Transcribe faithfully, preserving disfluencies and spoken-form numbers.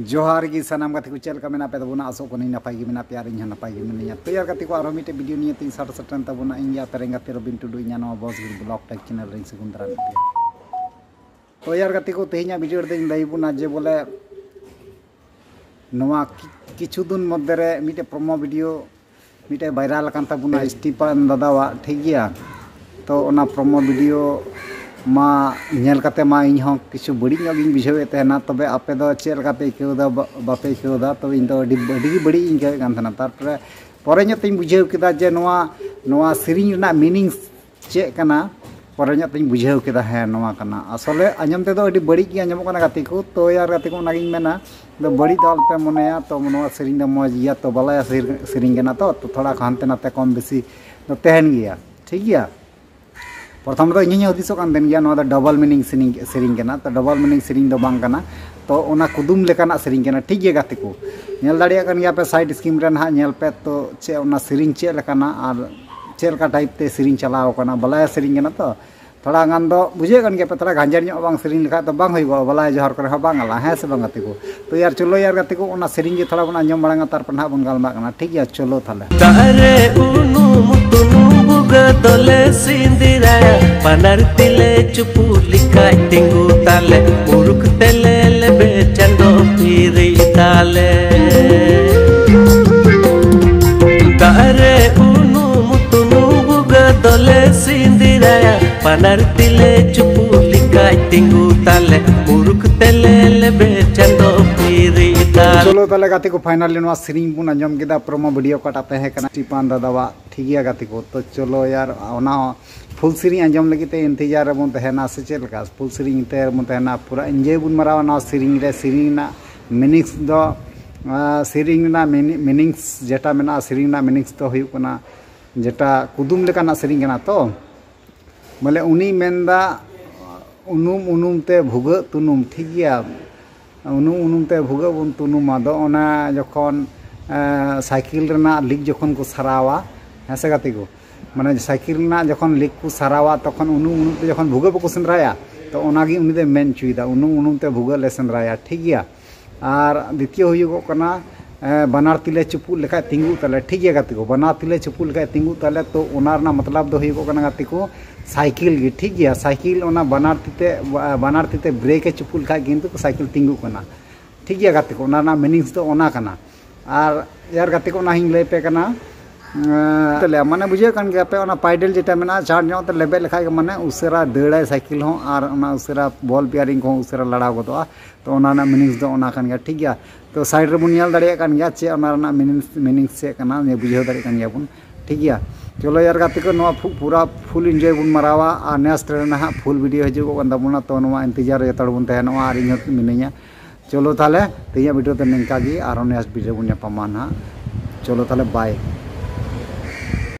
ᱡᱚᱦᱟᱨ ᱜᱮ ᱥᱟᱱᱟᱢ ᱜᱟᱛᱮ ᱠᱚ, ᱪᱮᱫ ᱞᱮᱠᱟ ᱢᱮᱱᱟᱜ ᱯᱮ ᱛᱟᱵᱚᱱᱟ? ᱟᱥᱚᱜ ᱠᱟᱹᱱᱟᱹᱧ ᱱᱟᱯᱟᱭ ᱜᱮ ᱢᱮᱱᱟᱜ ᱯᱮᱭᱟ ᱟᱨ ᱤᱧ ᱦᱚᱸ ᱱᱟᱯᱟᱭ ᱜᱮ ᱢᱤᱱᱟᱹᱧᱟ᱾ ᱛᱚ ᱭᱟᱨ ᱜᱟᱛᱮ ᱠᱚ, ᱟᱨᱦᱚᱸ ᱢᱤᱫᱴᱮᱡ ᱵᱷᱤᱰᱤᱭᱳ ᱱᱤᱭᱮ ᱛᱤᱧ ᱥᱟᱴ ᱥᱮᱴᱮᱨᱮᱱ ᱛᱟᱵᱚᱱᱟ᱾ ᱤᱧ ᱜᱮ ᱟᱯᱮ ᱨᱮᱱ ᱜᱟᱛᱮ ᱨᱚᱵᱤᱱ ᱴᱩᱰᱩ, ᱤᱧᱟᱹᱜ ᱱᱚᱣᱟ ᱵᱚᱥ ᱜᱤᱨᱤ ᱵᱞᱚᱜ ᱴᱮᱠ ᱪᱮᱱᱮᱞ ᱨᱮᱧ ᱥᱟᱹᱜᱩᱱ ᱫᱟᱨᱟᱢ ᱯᱮᱭᱟ᱾ ᱛᱚ ᱭᱟᱨ ᱜᱟᱛᱮ ᱠᱚ, ᱛᱮᱦᱮᱧᱟᱜ ᱵᱷᱤᱰᱤᱭᱳ ᱨᱮᱫᱚᱧ ᱞᱟᱹᱭ ᱵᱚᱱᱟ ᱡᱮ ᱵᱚᱞᱮ ᱱᱚᱣᱟ ᱠᱤ- ᱠᱤᱪᱷᱩ ᱫᱤᱱ ᱢᱚᱫᱽᱫᱷᱮ ᱨᱮ ᱢᱤᱫᱴᱮᱡ ᱯᱨᱳᱢᱳ ᱵᱷᱤᱰᱤᱭᱳ ᱢᱤᱫᱴᱮᱡ ᱵᱷᱟᱭᱨᱟᱞ ᱟᱠᱟᱱ ᱛᱟᱵᱚᱱᱟ ᱥᱴᱤᱯᱟᱱ ᱫᱟᱫᱟᱣᱟᱜ, ᱴᱷᱤᱠ ᱜᱮᱭᱟ᱾ ᱛᱚ ᱚᱱᱟ ᱯᱨᱳᱢᱳ ᱵᱷᱤᱰᱤᱭᱳ ᱢᱟ ᱧᱮᱞ ᱠᱟᱛᱮ ᱢᱟ ᱤᱧ ᱦᱚᱸ ᱠᱤᱪᱷᱩ ᱵᱟᱹᱲᱤᱡ ᱧᱚᱜ ᱜᱤᱧ ᱵᱩᱡᱷᱟᱹᱣᱮᱫ ᱛᱟᱦᱮᱱᱟ᱾ ᱛᱚᱵᱮ ᱟᱯᱮ ᱫᱚ ᱪᱮᱫ ᱞᱮᱠᱟ ᱯᱮ ᱟᱹᱭᱠᱟᱹᱣ ᱮᱫᱟ, ᱵᱟ- ᱵᱟᱯᱮ ᱟᱹᱭᱠᱟᱹᱣ ᱮᱫᱟ? ᱛᱚᱵᱮ ᱤᱧ ᱫᱚ ᱟᱹᱰᱤ ᱟᱹᱰᱤ ᱜᱮ ᱵᱟᱹᱲᱤᱡ ᱤᱧ ᱟᱹᱭᱠᱟᱹᱣᱮᱫ ᱠᱟᱱ ᱛᱟᱦᱮᱱᱟ᱾ ᱛᱟᱨᱯᱚᱨᱮ ᱯᱚᱨᱮ ᱧᱚᱜ ᱛᱤᱧ ᱵᱩᱡᱷᱟᱹᱣ ᱠᱮᱫᱟ ᱡᱮ ᱱᱚᱣᱟ ᱱᱚᱣᱟ ᱥᱮᱨᱮᱧ ᱨᱮᱱᱟᱜ ᱢᱤᱱᱤᱝᱥ ᱪᱮᱫ ᱠᱟᱱᱟ᱾ ᱯᱚᱨᱮ ᱧᱚᱜ ᱛᱤᱧ ᱵᱩᱡᱷᱟᱹᱣ ᱠᱮᱫᱟ, ᱦᱮᱸ, ᱱᱚᱣᱟ ᱠᱟᱱᱟ᱾ ᱟᱥᱚᱞᱮ ᱟᱸᱡᱚᱢ ᱛᱮᱫᱚ ᱟᱹᱰᱤ ᱵᱟᱹᱲᱤᱡ ᱜᱮ ᱟᱸᱡᱚᱢᱚᱜ ᱠᱟᱱᱟ ᱜᱟᱛᱮ ᱠᱚ᱾ ᱛᱚ ᱭᱟᱨ ᱜᱟᱛᱮ ᱠᱚ, ᱚᱱᱟᱜᱤᱧ ᱢᱮᱱᱟ, ᱫᱚ ᱵᱟᱹᱲᱤᱡ ᱫᱚ ᱟᱞᱚᱯᱮ ᱢᱚᱱᱮᱭᱟ᱾ ᱛᱚ ᱱᱚᱣᱟ ᱥᱮᱨᱮᱧ ᱫᱚ ᱢᱚᱡᱽ ᱜᱮᱭᱟ, ᱛᱚ ᱵᱟᱞᱟᱭᱟ ᱥᱮᱨ- ᱥᱮᱨᱮᱧ ᱠᱟᱱᱟ᱾ ᱛᱚ ᱛᱚ ᱛᱷᱚᱲᱟ ᱦᱟᱱᱛᱮ ᱱᱟᱛᱮ ᱠᱚᱢ ᱵᱮᱥᱤ ᱫᱚ ᱛᱟᱦᱮᱱ ᱜᱮᱭᱟ, ᱴᱷᱤᱠ ᱜᱮᱭᱟ᱾ ᱯᱨᱚᱛᱷᱚᱢ ᱨᱮᱫᱚ ᱤᱧ ᱦᱚᱸᱧ ᱦᱩᱫᱤᱥᱚᱜ ᱠᱟᱱ ᱛᱟᱦᱮᱱ ᱜᱮᱭᱟ ᱱᱚᱣᱟ ᱫᱚ ᱰᱚᱵᱚᱞ ᱢᱤᱱᱤᱝ ᱥᱮᱨᱮᱧ, ᱥᱮᱨᱮᱧ ᱠᱟᱱᱟ᱾ ᱛᱚ ᱰᱚᱵᱚᱞ ᱢᱤᱱᱤᱝ ᱥᱮᱨᱮᱧ ᱫᱚ ᱵᱟᱝ ᱠᱟᱱᱟ, ᱛᱚ ᱚᱱᱟ ᱠᱩᱫᱩᱢ ᱞᱮᱠᱟᱱᱟᱜ ᱥᱮᱨᱮᱧ ᱠᱟᱱᱟ, ᱴᱷᱤᱠ ᱜᱮᱭᱟ ᱜᱟᱛᱮ ᱠᱚ᱾ ᱧᱮᱞ ᱫᱟᱲᱮᱭᱟᱜ ᱠᱟᱱ ᱜᱮᱭᱟ ᱯᱮ ᱥᱟᱭᱤᱰ ᱥᱠᱨᱤᱱ ᱨᱮ ᱱᱟᱦᱟᱜ, ᱧᱮᱞ ᱯᱮ ᱛᱚ ᱪᱮᱫ ᱚᱱᱟ ᱥᱮᱨᱮᱧ ᱪᱮᱫ ᱞᱮᱠᱟᱱᱟ ᱟᱨ ᱪᱮᱫ ᱞᱮᱠᱟ ᱴᱟᱭᱤᱯ ᱛᱮ ᱥᱮᱨᱮᱧ ᱪᱟᱞᱟᱣ ᱠᱟᱱᱟ, ᱵᱟᱞᱟᱭᱟ ᱥᱮᱨᱮᱧ ᱠᱟᱱᱟ᱾ ᱛᱚ ᱛᱷᱚᱲᱟ ᱜᱟᱱ ᱫᱚ ᱵᱩᱡᱷᱟᱹᱣ ᱠᱟᱱ ᱜᱮᱭᱟ ᱯᱮ, ᱛᱷᱚᱲᱟ ᱜᱟᱸᱡᱮᱲ ᱧᱚᱜ ᱵᱟᱝ ᱥᱮᱨᱮᱧ ᱞᱮᱠᱷᱟᱡ ᱫᱚ ᱵᱟᱝ ᱦᱩᱭᱩᱜᱼᱟ, ᱵᱟᱞᱟᱭᱟ ᱡᱚᱦᱟᱨ ᱠᱚᱨᱮ ᱦᱚᱸ ᱵᱟᱝ ᱟᱞᱟ, ᱦᱮᱸ ᱥᱮ ᱵᱟᱝ ᱜᱟᱛᱮ ᱠᱚ? ᱛᱚ ᱭᱟᱨ ᱪᱚᱞᱚ ᱭᱟᱨ ᱜᱟᱛᱮ ᱠᱚ, ᱚᱱᱟ ᱥᱮᱨᱮᱧ ᱜᱮ ᱛᱷᱚᱲᱟ ᱵᱚᱱ ᱟᱸᱡᱚᱢ ᱢᱟᱲᱟᱝᱟ, ᱛᱟᱨᱯᱚᱨ ᱱᱟᱦᱟᱜ ᱵᱚᱱ ᱜᱟᱞᱢᱟᱨᱟᱜ ᱠᱟᱱᱟ, ᱴᱷᱤᱠ ᱜᱮᱭᱟ? ᱪᱚᱞᱚ ᱛᱟᱦᱞᱮ᱾ ᱫᱟᱜ ᱨᱮ ᱩᱱᱩᱢ ᱛᱩᱱᱩᱢ ᱵᱷᱩᱜᱟᱹ ᱫᱚᱞᱮ ᱥᱤᱸᱫᱤᱨᱟᱭᱟ, ᱵᱟᱱᱟᱨ ᱛᱤᱞᱮ ᱪᱩᱯᱩᱫ ᱞᱮᱠᱷᱟᱡ ᱛᱤᱸᱜᱩ ᱛᱟᱞᱮ, ᱢᱩᱨᱩᱠ ᱛᱮᱞᱮ ᱞᱮᱵᱮᱫ ᱪᱟᱸᱫᱚ ᱯᱤᱨᱤᱡ ᱛᱟᱞᱮ᱾ ᱫᱟᱜ ᱨᱮ ᱩᱱᱩᱢ ᱛᱩᱱᱩᱢ ᱵᱷᱩᱜᱟᱹ ᱫᱚᱞᱮ ᱥᱤᱸᱫᱤᱨᱟᱭᱟ, ᱵᱟᱱᱟᱨ ᱛᱤᱞᱮ ᱪᱩᱯᱩᱫ ᱞᱮᱠᱷᱟᱡ ᱛᱤᱸᱜᱩ ᱛᱟᱞᱮ, ᱢᱩᱨᱩᱠ ᱛᱮᱞᱮ ᱞᱮᱵᱮᱫ ᱪᱟᱸᱫᱚ ᱯᱤᱨᱤᱡ ᱛᱟᱞᱮ᱾ ᱪᱚᱞᱚ ᱛᱟᱦᱞᱮ ᱜᱟᱛᱮ ᱠᱚ, ᱯᱷᱟᱭᱱᱟᱞᱤ ᱱᱚᱣᱟ ᱥᱮᱨᱮᱧ ᱵᱚᱱ ᱟᱸᱡᱚᱢ ᱠᱮᱫᱟ, ᱯᱨᱳᱢᱳ ᱵᱷᱤᱰᱤᱭᱳ ᱚᱠᱟᱴᱟᱜ ᱛᱟᱦᱮᱸ ᱠᱟᱱᱟ ᱥᱴᱤᱯᱟᱱ ᱫᱟᱫᱟᱣᱟᱜ, ᱴᱷᱤᱠ ᱜᱮᱭᱟ ᱜᱟᱛᱮ ᱠᱚ᱾ ᱛᱚ ᱪᱚᱞᱚ ᱭᱟᱨ, ᱚᱱᱟ ᱯᱷᱩᱞ ᱥᱮᱨᱮᱧ ᱟᱸᱡᱚᱢ ᱞᱟᱹᱜᱤᱫ ᱛᱮ ᱤᱱᱛᱮᱡᱟᱨ ᱨᱮᱵᱚᱱ ᱛᱟᱦᱮᱱᱟ ᱥᱮ ᱪᱮᱫ ᱞᱮᱠᱟ? ᱯᱷᱩᱞ ᱥᱮᱨᱮᱧ ᱤᱱᱛᱮᱡᱟᱨ ᱨᱮᱵᱚᱱ ᱛᱟᱦᱮᱱᱟ, ᱯᱩᱨᱟᱹ ᱤᱱᱡᱚᱭ ᱵᱚᱱ ᱢᱟᱨᱟᱣᱟ ᱱᱚᱣᱟ ᱥᱮᱨᱮᱧ ᱨᱮ, ᱥᱮᱨᱮᱧ ᱨᱮᱱᱟᱜ ᱢᱤᱱᱤᱝᱥ ᱫᱚ, ᱟᱸ, ᱥᱮᱨᱮᱧ ᱨᱮᱱᱟᱜ ᱢᱤᱱᱤ- ᱢᱤᱱᱤᱝᱥ ᱡᱮᱴᱟ ᱢᱮᱱᱟᱜᱼᱟ, ᱥᱮᱨᱮᱧ ᱨᱮᱱᱟᱜ ᱢᱤᱱᱤᱝᱥ ᱫᱚ ᱦᱩᱭᱩᱜ ᱠᱟᱱᱟ ᱡᱮᱴᱟ ᱠᱩᱫᱩᱢ ᱞᱮᱠᱟᱱᱟᱜ ᱥᱮᱨᱮᱧ ᱠᱟᱱᱟ᱾ ᱛᱚ ᱵᱚᱞᱮ ᱩᱱᱤᱭ ᱢᱮᱱᱫᱟ, ᱩᱱᱩᱢ ᱩᱱᱩᱢ ᱛᱮ ᱵᱷᱩᱜᱟᱹᱜ ᱛᱩᱱᱩᱢ, ᱴᱷᱤᱠ ᱜᱮᱭᱟ? ᱩᱱᱩᱢ ᱩᱱᱩᱢ ᱛᱮ ᱵᱷᱩᱜᱟᱹᱜ ᱵᱚᱱ ᱛᱩᱱᱩᱢᱟ ᱫᱚ ᱚᱱᱟ ᱡᱚᱠᱷᱚᱱ, ᱮᱸ, ᱥᱟᱭᱠᱮᱞ ᱨᱮᱱᱟᱜ ᱞᱤᱠ ᱡᱚᱠᱷᱚᱱ ᱠᱚ ᱥᱟᱨᱟᱣᱟ, ᱦᱮᱸ ᱥᱮ ᱜᱟᱛᱮ ᱠᱚ? ᱢᱟᱱᱮ ᱥᱟᱭᱠᱮᱞ ᱨᱮᱱᱟᱜ ᱡᱚᱠᱷᱚᱱ ᱞᱤᱠ ᱠᱚ ᱥᱟᱨᱟᱣᱟ, ᱛᱚᱠᱷᱚᱱ ᱩᱱᱩᱢ ᱩᱱᱩᱢ ᱛᱮ ᱡᱚᱠᱷᱚᱱ ᱵᱷᱩᱜᱟᱹᱜ ᱵᱟᱠᱚ ᱥᱮᱸᱫᱽᱨᱟᱭᱟ, ᱛᱚ ᱚᱱᱟᱜᱮ ᱩᱱᱤ ᱫᱚᱭ ᱢᱮᱱ ᱦᱚᱪᱚᱭᱮᱫᱟ, ᱩᱱᱩᱢ ᱩᱱᱩᱢ ᱛᱮ ᱵᱷᱩᱜᱟᱹᱜ ᱞᱮ ᱥᱮᱸᱫᱽᱨᱟᱭᱟ, ᱴᱷᱤᱠ ᱜᱮᱭᱟ? ᱟᱨ ᱫᱤᱛᱤᱭᱚ ᱦᱩᱭᱩᱜᱚᱜ ᱠᱟᱱᱟ, ᱮ, ᱵᱟᱱᱟᱨ ᱛᱤᱞᱮ ᱪᱩᱯᱩᱫ ᱞᱮᱠᱷᱟᱡ ᱛᱤᱸᱜᱩᱜ ᱛᱟᱞᱮ, ᱴᱷᱤᱠ ᱜᱮᱭᱟ ᱜᱟᱛᱮ ᱠᱚ, ᱵᱟᱱᱟᱨ ᱛᱤᱞᱮ ᱪᱩᱯᱩᱫ ᱞᱮᱠᱷᱟᱡ ᱛᱤᱸᱜᱩᱜ ᱛᱟᱞᱮ᱾ ᱛᱚ ᱚᱱᱟ ᱨᱮᱱᱟᱜ ᱢᱚᱛᱞᱚᱵ ᱫᱚ ᱦᱩᱭᱩᱜᱚᱜ ᱠᱟᱱᱟ ᱜᱟᱛᱮ ᱠᱚ, ᱥᱟᱭᱠᱮᱞ ᱜᱮ, ᱴᱷᱤᱠ ᱜᱮᱭᱟ, ᱥᱟᱭᱠᱮᱞ ᱚᱱᱟ ᱵᱟᱱᱟᱨ ᱛᱤᱛᱮ, ᱵᱟᱱᱟᱨ ᱛᱤᱛᱮ ᱵᱨᱮᱠ ᱮ ᱪᱩᱯᱩᱫ ᱞᱮᱠᱷᱟᱡ ᱠᱤᱱᱛᱩ ᱥᱟᱭᱠᱮᱞ ᱛᱤᱸᱜᱩᱜ ᱠᱟᱱᱟ, ᱴᱷᱤᱠ ᱜᱮᱭᱟ ᱜᱟᱛᱮ ᱠᱚ, ᱚᱱᱟ ᱨᱮᱱᱟᱜ ᱢᱤᱱᱤᱝᱥ ᱫᱚ ᱚᱱᱟ ᱠᱟᱱᱟ᱾ ᱟᱨ ᱭᱟᱨ ᱜᱟᱛᱮ ᱠᱚ, ᱚᱱᱟ ᱦᱚᱸᱧ ᱞᱟᱹᱭ ᱯᱮ ᱠᱟᱱᱟ, ᱮᱸ, ᱛᱟᱦᱞᱮ ᱢᱟᱱᱮ ᱵᱩᱡᱷᱟᱹᱣ ᱠᱟᱱ ᱜᱮᱭᱟ ᱯᱮ, ᱚᱱᱟ ᱯᱟᱭᱰᱮᱞ ᱡᱮᱴᱟ ᱢᱮᱱᱟᱜᱼᱟ, ᱪᱟᱲ ᱧᱚᱜ ᱛᱮ ᱞᱮᱵᱮᱫ ᱞᱮᱠᱷᱟᱡ ᱜᱮ ᱢᱟᱱᱮ ᱩᱥᱟᱹᱨᱟ ᱫᱟᱹᱲᱟᱭ ᱥᱟᱭᱠᱮᱞ ᱦᱚᱸ, ᱟᱨ ᱚᱱᱟ ᱩᱥᱟᱹᱨᱟ ᱵᱚᱞ ᱵᱤᱭᱟᱨᱤᱝ ᱠᱚᱦᱚᱸ ᱩᱥᱟᱹᱨᱟ ᱞᱟᱲᱟᱣ ᱜᱚᱫᱚᱜᱼᱟ᱾ ᱛᱚ ᱚᱱᱟ ᱨᱮᱱᱟᱜ ᱢᱤᱱᱤᱝᱥ ᱫᱚ ᱚᱱᱟ ᱠᱟᱱ ᱜᱮᱭᱟ, ᱴᱷᱤᱠ ᱜᱮᱭᱟ᱾ ᱛᱚ ᱥᱟᱭᱤᱰ ᱨᱮᱵᱚᱱ ᱧᱮᱞ ᱫᱟᱲᱮᱭᱟᱜ ᱠᱟᱱ ᱜᱮᱭᱟ ᱪᱮᱫ ᱚᱱᱟ ᱨᱮᱱᱟᱜ ᱢᱤᱱᱤᱝᱥ, ᱢᱤᱱᱤᱝᱥ ᱪᱮᱫ ᱠᱟᱱᱟ, ᱱᱤᱭᱟᱹ ᱵᱩᱡᱷᱟᱹᱣ ᱫᱟᱲᱮᱭᱟᱜ ᱠᱟᱱ ᱜᱮᱭᱟ ᱵᱚᱱ, ᱴᱷᱤᱠ ᱜᱮᱭᱟ᱾ ᱪᱚᱞᱚ ᱭᱟᱨ ᱜᱟᱛᱮ ᱠᱚ, ᱱᱚᱣᱟ ᱯᱷᱩ-, ᱯᱩᱨᱟ ᱯᱷᱩᱞ ᱤᱱᱡᱚᱭ ᱵᱚᱱ ᱢᱟᱨᱟᱣᱟ, ᱟᱨ ᱱᱮᱠᱥᱴ ᱨᱮ ᱱᱟᱦᱟᱜ ᱯᱷᱩᱞ ᱵᱷᱤᱰᱤᱭᱳ ᱦᱤᱡᱩᱜᱚᱜ ᱠᱟᱱ ᱛᱟᱵᱚᱱᱟ᱾ ᱛᱚ ᱱᱚᱣᱟ ᱤᱱᱛᱮᱡᱟᱨ ᱨᱮ ᱡᱚᱛᱚ ᱦᱚᱲ ᱵᱚᱱ ᱛᱟᱦᱮᱱᱚᱜᱼᱟ, ᱟᱨ ᱤᱧ ᱦᱚᱸ ᱢᱤᱱᱟᱹᱧᱟ᱾ ᱪᱚᱞᱚ ᱛᱟᱦᱞᱮ ᱛᱮᱦᱮᱧᱟᱜ ᱵᱷᱤᱰᱤᱭᱳ ᱫᱚ ᱱᱤᱝᱠᱟ ᱜᱮ, ᱟᱨᱦᱚᱸ ᱱᱮᱠᱥᱴ ᱵᱷᱤᱰᱤᱭᱳ ᱵᱚᱱ ᱧᱟᱯᱟᱢᱟ ᱱᱟᱦᱟᱜ᱾ ᱪᱚᱞᱚ ᱛᱟᱦᱞᱮ, ᱵᱟᱭ᱾